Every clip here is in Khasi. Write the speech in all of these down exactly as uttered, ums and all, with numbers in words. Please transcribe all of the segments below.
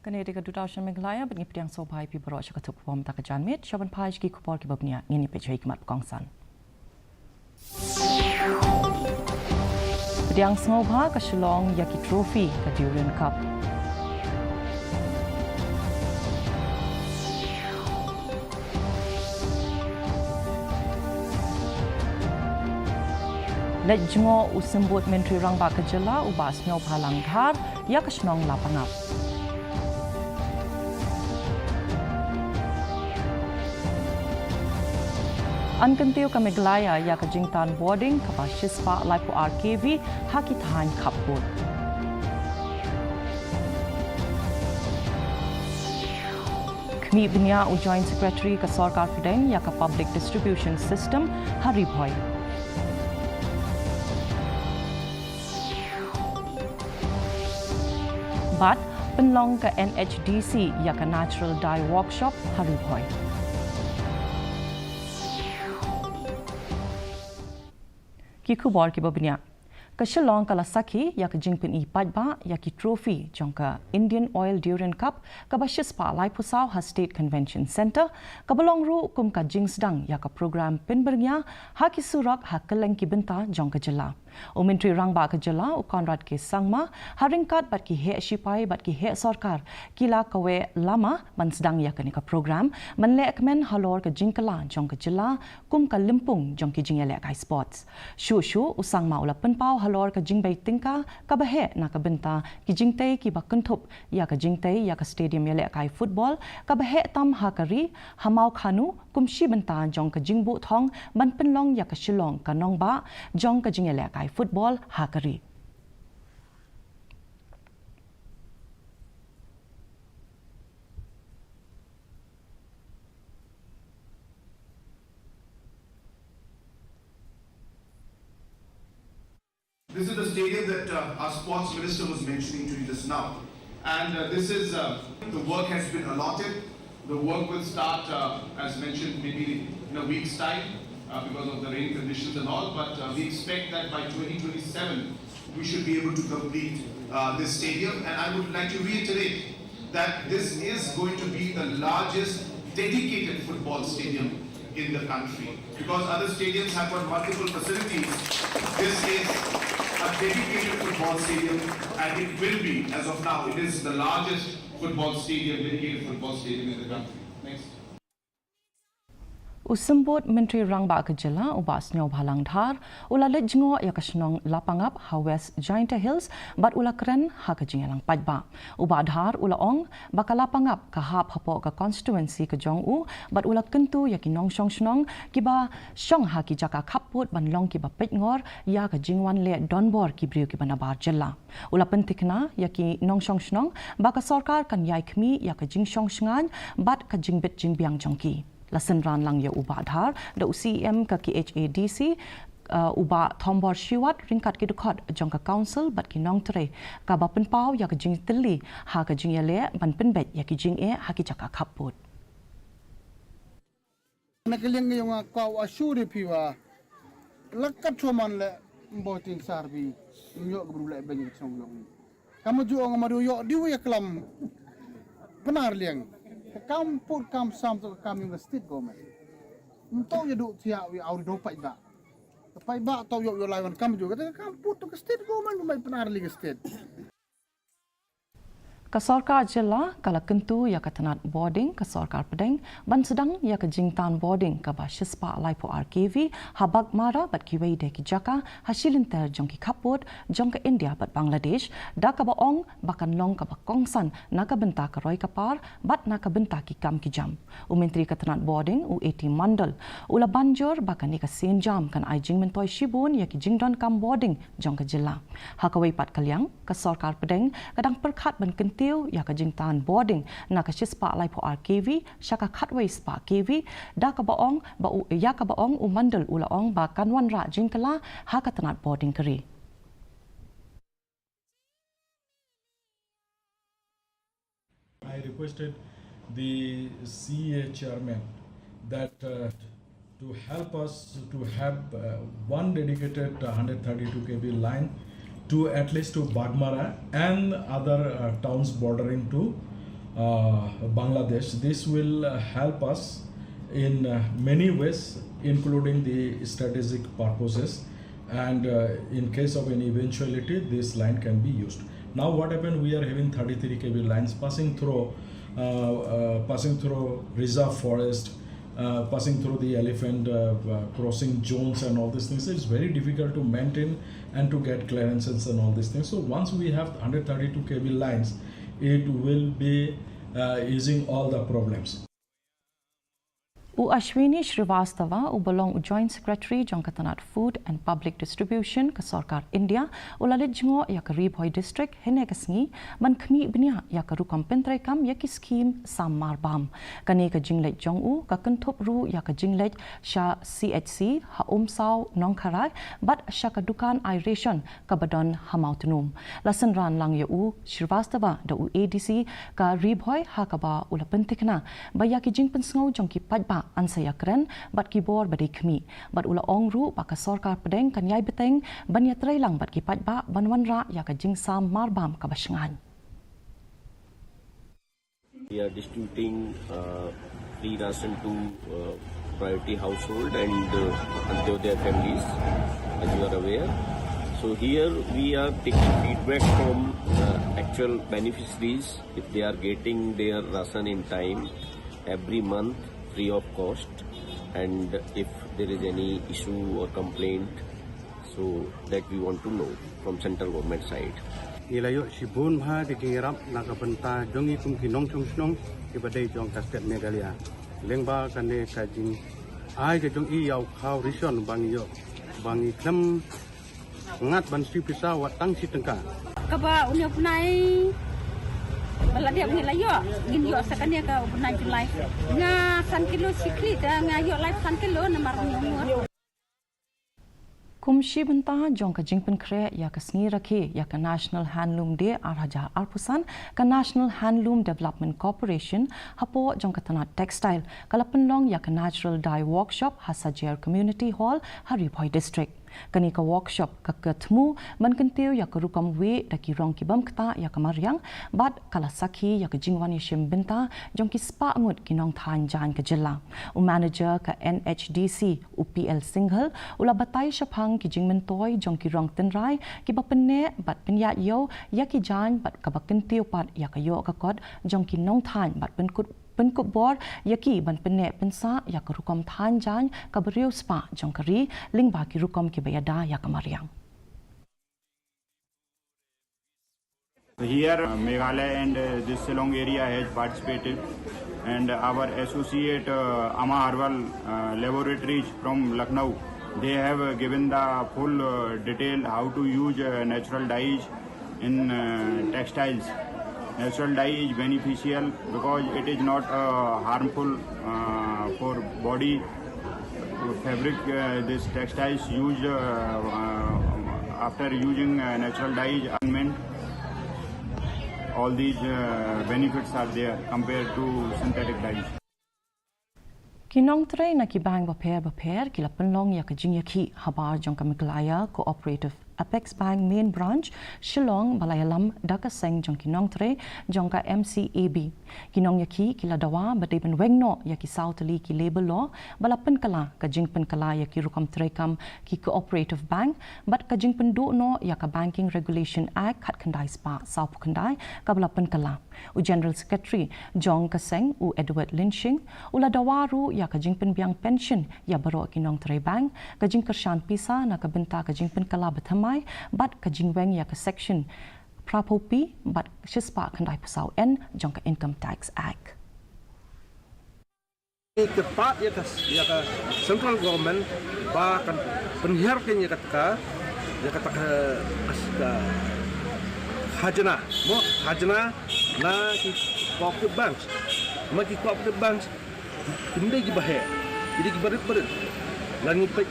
Kane dei ka Doordarshan Meghalaya, bad ngi pdiang sngewbha ïa phi baroh sha ka tnat khubor mynta ka janmiet, sha ban phai sha ki khubor kiba bniah, ngin ïa peit sha ki khmat ba kongsan. Pdiang sngewbha ka Shillong ïa ki trophy ka Durand Cup. Leit jngoh u Symbud Myntri Rangbah ka Jylla u Bah Sniawbhalang Dhar ïa ka shnong Lapangap. Yn kyntiew ka Meghalaya ïa ka jingtan bording kaba shispah laiphew ar K V ha ki thaiñ khappud. Khmih bniah u Joint Secretary ka Sorkar Pdeng ïa ka Public Distribution System ha Ri Bhoi. Bad pynlong ka N H D C ïa ka Natural Dye Workshop ha Ri Bhoi. Ki khubor kiba bniah. Ka Shillong ka la sakhi ïa ka jingpyni paidbah ïa ki trophy jong ka Indian Oil Durand Cup kaba shispah laiphew saw ha State Convention Centre, kaba long ruh kum ka jingsdang ïa ka program pynbyrngia ha ki surok ha kylleng ki bynta jong ka jylla. U Myntri Rangbah ka Jylla u Conrad K Sangma, ha ryngkat bad ki heh shipai bad ki heh sorkar, ki la kaweh lama ban sdang ïa kane ka program ban lehkmen halor ka jingkylla jong ka jylla kum ka lympung jong ki jingïalehkai sports. Shuh shuh u Sangma u la pynpaw halor ka jingbei tyngka kaba heh na ka bynta ki jingtei kiba kynthup ïa ka jingtei ïa ka stadium ïalehkai football kaba heh tam ha ka ri, ha Mawkhanu, kum shi bynta jong ka jingbuh thong ban pynlong ïa ka Shillong ka nongbah jong ka jingïalehkai football ha ka ri. This is the stadium that uh, our sports minister was mentioning to you just now. And uh, this is, uh, the work has been allotted. The work will start, uh, as mentioned, maybe in a week's time uh, because of the rain conditions and all. But uh, we expect that by twenty twenty-seven, we should be able to complete uh, this stadium. And I would like to reiterate that this is going to be the largest dedicated football stadium in the country. Because other stadiums have got multiple facilities, this is a dedicated football stadium, and it will be, as of now, it is the largest football stadium, dedicated football stadium in the country. Next. U Symbud Myntri Rangbah ka Jylla u Bah Sniawbhalang Dhar u la leit jngoh ïa ka shnong Lapangap ha West Jaintia Hills bad u la kren ha ka jingïalang paidbah. U Bah Dhar u la ong ba ka Lapangap ka hap hapoh ka constituency ka jong u bad u la kyntu ïa ki nongshong shnong kiba shong ha ki jaka khappud ban long kiba peitngor ïa ka jingwan leh donbor ki briew kiba nabar jylla. U la pynthikna ïa ki nongshong shnong ba ka sorkar kan ïai khmih ïa ka jingshong shngaiñ bad ka jingbit jingbiang jong ki. La synran lang ïa u Bah Dhar da u C E M ka K H A D C, uh, u Bah Thombor Shiwat ryngkat ki dkhot jong ka council bad ki nongtrei kaba pynpaw ïa ka jingtylli ha ka jingïaleh ban pynbeit ïa ki jingeh ha ki jaka khappud. Na ka liang ka jong nga, nga kwah assure ïa phi ba la kat shuwa man leh, ym boi tyngshaiñ sar phi, ym ïoh ka bru leh beiñ ka shnong jong ngi. Kam ju ong ma du ïoh diu ïa klam Pnar Liang. Ka kam pud kam sam to ka kam jong ka state government. Ym to ïa du thiah wi auri do paidbah. Paidbah to ïoh ïoh lai wan kam ju. Kata ka kam pud to ka state government, ym bai Pnar Liang state. Ka sorkar jylla ka la kyntu ïa ka tnat bording ka sorkar pdeng ban sdang ïa ka jingtan bording kaba shispah laiphew ar K V ha Baghmara bad kiwei de ki jaka ha shilynter jong ki khappud jong ka India bad Bangladesh, da kaba ong ba kan long kaba kongsan na ka bynta ka roi ka par bad na ka bynta ki kam ki jam. U Myntri ka tnat bording u A T Mandal u la ban jur ba kane ka sienjam kan ai jingmyntoi shibun ïa ki jingdonkam bording jong ka jylla. Ha kawei pat ka liang, ka sorkar pdeng ka dang pyrkhat ban kyntiew ïa ka jingtan bording na ka shispah laiphew ar K V sha ka khatwei spah K V, da kaba ong ba u, ïa kaba ong u Mandal u la ong ba kan wanrah jingkylla ha ka tnat bording ka ri. I requested the C E A chairman that, uh, to help us to have, uh, one dedicated, uh, hundred thirty-two K V line to at least to Baghmara and other, uh, towns bordering to uh, Bangladesh. This will uh, help us in uh, many ways, including the strategic purposes. And uh, in case of any eventuality, this line can be used. Now, what happened? We are having thirty-three K V lines passing through, uh, uh, passing through reserve forest, uh, passing through the elephant uh, uh, crossing zones and all these things. It's very difficult to maintain and to get clearances and all these things. So once we have one hundred thirty-two K V lines, it will be uh, easing all the problems. U Ashwini Shrivastava, uba long u Joint Secretary jong ka tnat Food and Public Distribution ka sorkar India, u la leit jngoh ïa ka Ri Bhoi District hynne ka sngi ban khmih bniah ïa ka rukom pyntreikam ïa ki skhim sam mar bam. Kane ka jingleit jong u ka kynthup ruh ïa ka jingleit sha C H C ha Umsaw Nongkharai bad sha ka dukan ai ration kaba don ha Mawtnum. La synran lang ïa u Shrivastava da u A D C ka Ri Bhoi ha kaba u la pynthikna ba ïa ki jingpynsngew jong ki paidbah yn sa ïakren bad ki bor ba dei khmih. Bad u la ong ruh ba ka sorkar pdeng kan ïai bteng ban ïatreilang bad ki paidbah ban wanrah ïa ka jingsam mar bam kaba shngaiñ. We are distributing uh, free ration to uh, priority household and uh, Antyodaya families, as you are aware. So here we are taking feedback from uh, actual beneficiaries if they are getting their ration in time every month free of cost, and if there is any issue or complaint, so that we want to know from central government side. Ngi la ïoh shibun bha ki jingïarap na ka bynta jong ngi kum ki nongshong shnong kiba dei jong ka state Meghalaya. Lyngba kane ka jingai ka jong i ïa u khaw ration ba ngi ïoh ba ngi khlem ngat ban siew pisa wat tang shi tyngka. Kaba une u bnai ba la dep ngi la ïoh, ngin ïoh sa kane ka u bnai July. Nga san kilo shi khlieh da nga ïoh lai san kilo namar ngi umur. Kum shi bynta jong ka jingpynkhreh ïa ka sngi rakhe ïa ka National Handloom Day ar hajar arphew san, ka National Handloom Development Corporation hapoh jong ka tnat Textile ka la pynlong ïa ka Natural Dye Workshop ha Sajer Community Hall ha Ri Bhoi District. Kane ka workshop ka ka thmu ban kyntiew ïa ka rukom wieh da ki rong ki bym ktah ïa ka mariang bad ka la sakhi ïa ka jingwan ïashim bynta jong ki spah ngut ki nongthaiñ jaiñ ka jylla. U manager ka N H D C, u P L Singhal, u la batai shaphang ki jingmyntoi jong ki rong tynrai kiba pynneh bad pynïaid ïew ïa ki jaiñ bad kaba kyntiew pat ïa ka ïoh ka kot jong ki nongthaiñ bad pynkut pynkup bor ïa ki ban pynneh pynsah ïa ka rukom thaiñ jaiñ kaba riewspah jong ka ri lyngba ki rukom kiba ïada ïa ka mariang. Here, uh, Meghalaya and uh, this Shillong area has participated, and our associate uh, Ama Herbal uh, Laboratories from Lucknow, they have uh, given the full uh, detail how to use uh, natural dyes in uh, textiles. Natural dye is beneficial because it is not uh, harmful uh, for body. Fabric, uh, this textiles used uh, uh, after using uh, natural dyes, ornament, all these uh, benefits are there compared to synthetic dyes. Ki nongtrei na ki bank bapher bapher ki la pynlong ïa ka jingïakhih habar jong ka Meghalaya Cooperative Apex Bank Main Branch, Shillong, ba la ïalam da ka seng jong ki nongtrei jong ka M C A B. Ki nongïakhih ki la dawa ba dei ban weng noh ïa ki saw tylli ki labour law ba la pynkylla, ka jingpynkylla ïa ki rukom treikam ki Cooperative Bank bad ka jingpynduh noh ïa ka Banking Regulation Act khatkhyndai spah sawphew khyndai kaba la pynkylla. U General Secretary jong ka seng, u Edward Lynshing, u la dawa ruh ïa ka jingpynbiang pension ïa baroh ki nongtrei bank, ka jingkyrshan pisa na ka bynta ka jingpynkylla bathymmai bad ka jingweng ïa ka Section phra phew P bad shispah khyndaiphew saw N jong ka Income Tax Act. Kyrpad ïa ka, ïa ka central government ba kan pynhiar kane ïa kata ka, ïa kata ka, ka khajna, mo, khajna na ki cooperative banks. Ma ki cooperative banks kim dei kiba heh, ki dei kiba rit barit. Lada ngi peit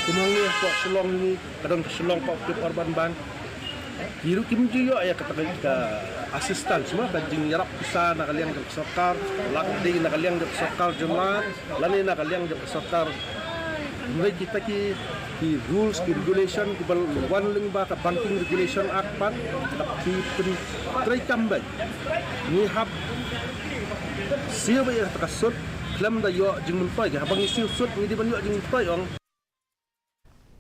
kum hangne hapoh Shillong ngi, ka don ka Shillong Cooperative Urban Bank. Ki ruh kim ju ïoh ïa kata ka assistance, mo, ka jingïarap pisa na ka liang jong ka sorkar, la ka dei na ka liang jong ka sorkar jylla lane na ka liang jong ka sorkar Hynrei kita ki, ki rules, ki regulation kiba wan lyngba ka Banking Regulation Act pat, ki pyntreikam beit. Ngi hap siew beit ïa kata ka sut khlem da ïoh jingmyntoi, haba ngi siew sut ngi dei ban ïoh jingmyntoi ong.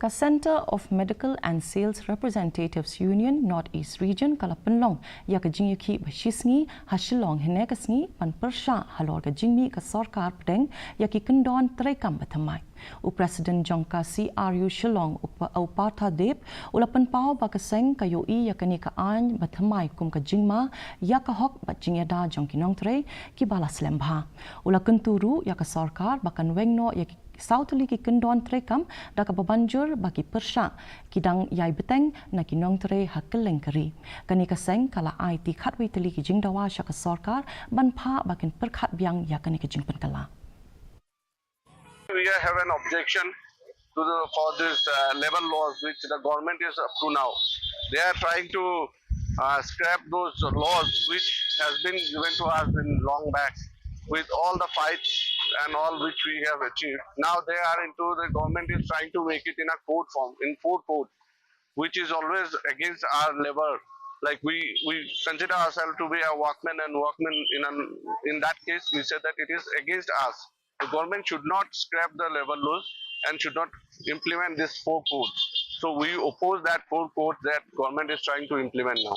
Ka Centre of Medical and Sales Representatives Union North East Region ka la pynlong ïa ka jingïakhih ba shisngi ha Shillong hynne ka sngi ban pyrshah halor ka jingmih ka sorkar pdeng ïa ki kyndon treikam ba thymmai. U President jong ka C R U Shillong, u Pa-, u Partha Deb, u la pynpaw ba ka seng ka ïohi ïa kane ka aiñ ba thymmai kum ka jingma ïa ka hok bad jingïada jong ki nongtrei kiba la slem bha. U la kyntu ruh ïa ka sorkar ba kan weng noh ïa ki saw tylli ki kyndon treikam da kaba ban jur ba ki pyrshah ki dang ïai bteng na ki nongtrei ha kylleng ka ri. Kane ka seng ka la aiti khatwei tylli ki jingdawa sha ka sorkar ban phah ba kin pyrkhat biang ïa kane ka jingpynkylla. We have an objection to the, for this, uh, labour laws which the government is up to now. They are trying to, uh, scrap those laws which has been given to us in long back with all the fights and all which we have achieved. Now they are into, the government is trying to make it in a code form, in four code, which is always against our labour. Like we, we consider ourselves to be a workman and workman in an, in that case, we say that it is against us. The government should not scrap the labour laws and should not implement this four codes. So we oppose that four codes that government is trying to implement now.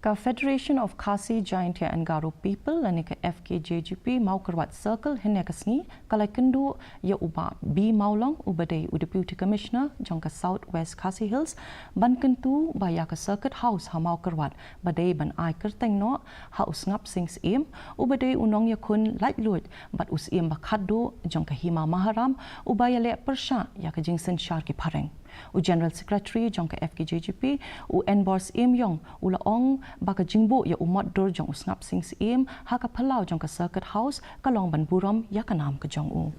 Ka Federation of Khasi, Jaintia and Garo People lane ka F K J G P Mawkyrwat Circle hynne ka sngi ka la kynduh ïa u Bah B Mawlong uba dei u Deputy Commissioner jong ka South West Khasi Hills ban kyntu ba ïa ka Circuit House ha Mawkyrwat ba dei ban ai kyrteng noh ha u Sngap Sing Syiem uba dei u nongïakhun laitluid bad u Syiem ba khatduh jong ka Hima Maharam uba ïaleh pyrshah ïa ka jingsynshar ki phareng. U General Secretary jong ka F K J G P, u Enbor Syiemïong, u la ong ba ka jingbuh ïa u mot dur jong u Sngap Sing Syiem ha ka phyllaw jong ka Circuit House ka long ban burom ïa ka nam ka jong u.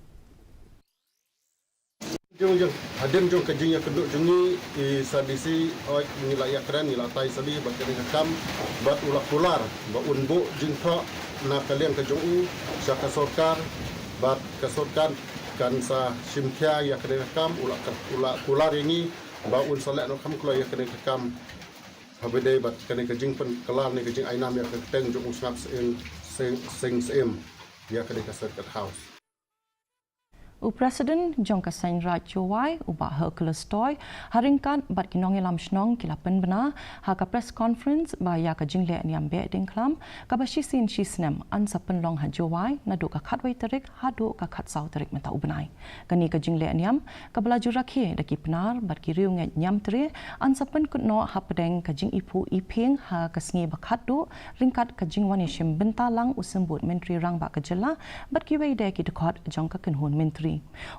Jong, jong, hadien jong ka jingïakynduh jong ngi, i S A D C, oi, ngi la ïakren, ngi la tai sabi bad kane ka kam, bad u la kular ba un buh jingthoh na ka liang ka jong u sha ka sorkar, bad ka sorkar kan sa shim khia ïa kane ka kam, u la, u la kular ïa ngi ba un sa leh noh kham kloi ïa kane ka kam. Haba ïadei bad kane ka jingpynkylla ne ka jingainam ïa ka kyrteng jong u Sngap Sing, Sing, Sing Syiem ïa kane ka Circuit House. U President jong ka Seiñ Raij Jowai, u Bah Hercules Toy, ha ryngkat bad ki nongïalam shnong ki la pynbna ha ka press conference ba ïa ka jingleh niam Behdeiñkhlam kaba shisien shi snem yn sa pynlong ha Jowai naduh ka khatwei tarik haduh ka khatsaw tarik mynta u bnai. Kane ka jingleh niam kaba la ju rakhe da ki Pnar bad ki riewngeit niamtre yn sa pynkut noh hapdeng ka jingiphuh iphieng ha ka sngi ba khatduh ryngkat ka jingwan ïashim bynta lang u Symbud Myntri Rangbah ka jylla bad kiwei de ki dkhot jong ka kynhun myntri.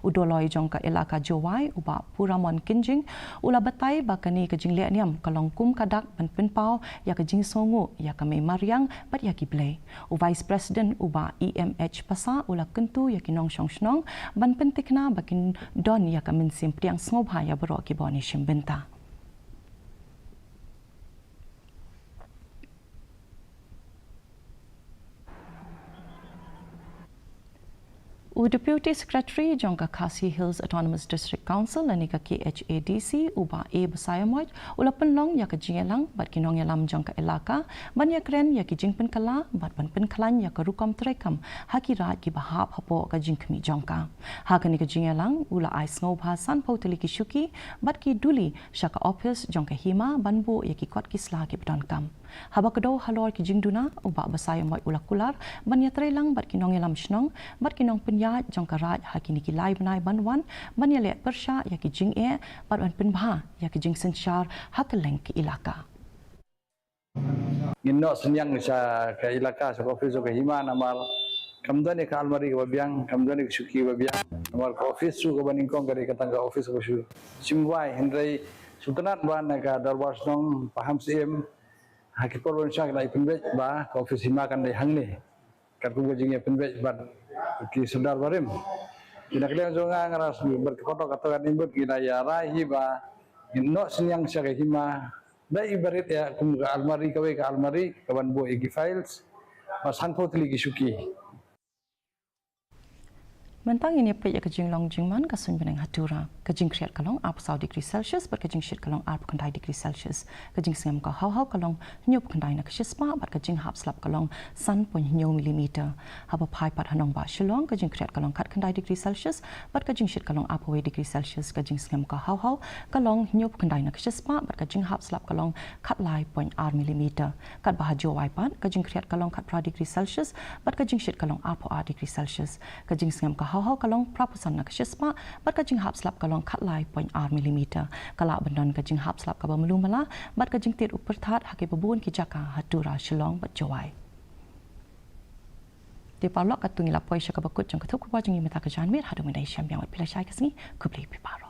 U Dolloi jong ka Elaka Jowai, u Bah Puramon Kynjing, u la batai ba kane ka jingleh niam ka long kum ka dak ban pynpaw ïa ka jingsngewnguh ïa ka Mei Mariang bad ïa ki blei. U Vice President, u Bah E M H Passah, u la kyntu ïa ki nongshong shnong ban pyntikna ba kin don ïa ka mynsiem pdiang sngewbha ïa baroh kiba wan ïashim bynta. U Deputy Secretary jong ka Khasi Hills Autonomous District Council lane ka K H A D C, u Bah A Basaiawmoit, u la pynlong ïa ka jingïalang bad ki nongïalam jong ka Elaka ban ïakren ïa ki jingpynkylla bad ban pynkhlaiñ ïa ka rukom treikam ha ki raid kiba hap hapoh ka jingkhmih jong ka. Ha kane ka jingïalang u la ai sngewbha sanphew tylli ki shuki bad ki duli sha ka ophis jong ka Hima ban buh ïa ki kot ki sla kiba donkam. Haba kdew halor ki jingduna, u Bah Basaiawmoit u la kular ban ïatreilang bad ki nongïalam shnong bad ki nongpynïaid jong ka raid ha kine ki lai bnai ban wan ban ïaleh pyrshah ïa ki jingeh bad ban pynbha ïa ki jingsynshar ha kylleng ki Elaka. Ngin noh synñiang sha ka Elaka, sha ka ophis jong ka Hima, namar kam don ïa ka almari kaba biang, kam don ïa ka shuki kaba biang, namar ka ophis shu kaba nyngkong ka dei ka tang ka ophis kaba shu shim wai, hynrei shu tynnad ba na ka dorbar shnong Paham Syiem ha ki por ban shong ki la ïa pynbeit ba ka ophis Hima kan dei hangne. Katkum ka jingïapynbeit bad ki sordar barim, ki na ka liang jong nga, nga ruh bad ki kotok kotok ka nongbud ngi la ïa rai hi ba ngin noh synñiang sha ka Hima. Dei barit ïa kum ka almari, kawei ka almari kaban buh ïa ki files, bad sanphew tylli ki shuki. Mynta ngin ïa peit ïa ka jinglong jingman ka suiñ bneng ha Tura. Ka jingkhriat ka long arphew saw degree Celsius bad ka jingshit ka long arphew khyndai degree Celsius. Ka jingsngem ka haw haw ka long hynñiew phew khyndai na ka shispah bad ka jinghap slap ka long san point hynñiew millimeter. Haba phai pat ha nongbah Shillong, ka jingkhriat ka long khatkhyndai degree Celsius bad ka jingshit ka long arphew wei degree Celsius. Ka jingsngem ka haw haw ka long hynñiew phew khyndai na ka shispah bad ka jinghap slap ka long khatlai point ar millimeter. Katba ha Jowai pat, ka jingkhriat ka long khatphra degree Celsius bad ka jingshit ka long arphew ar degree Celsius. Ka jingsngem ka haw haw ka long phra phew san na ka shispah bad ka jinghap slap ka long khatlai point ar millimeter. Ka lah ban don ka jinghap slap kaba malu mala bad ka jingtied u pyrthat ha kiba bun ki jaka ha Tura, Shillong bad Jowai. Te paralok, katto ngi la poi sha kaba kut jong ka thup khubor jong ngi mynta ka janmiet. Haduh mynta shem biang wat phi lashai ka sngi. Khublei phi baroh.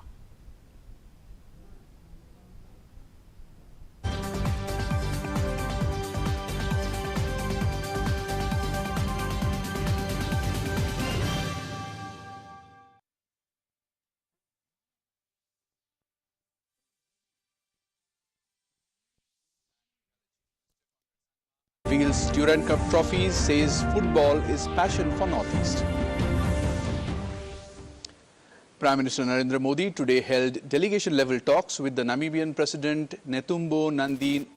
Wheels Durand Cup trophies, says football is passion for Northeast. Prime Minister Narendra Modi today held delegation level talks with the Namibian President Netumbo Nandi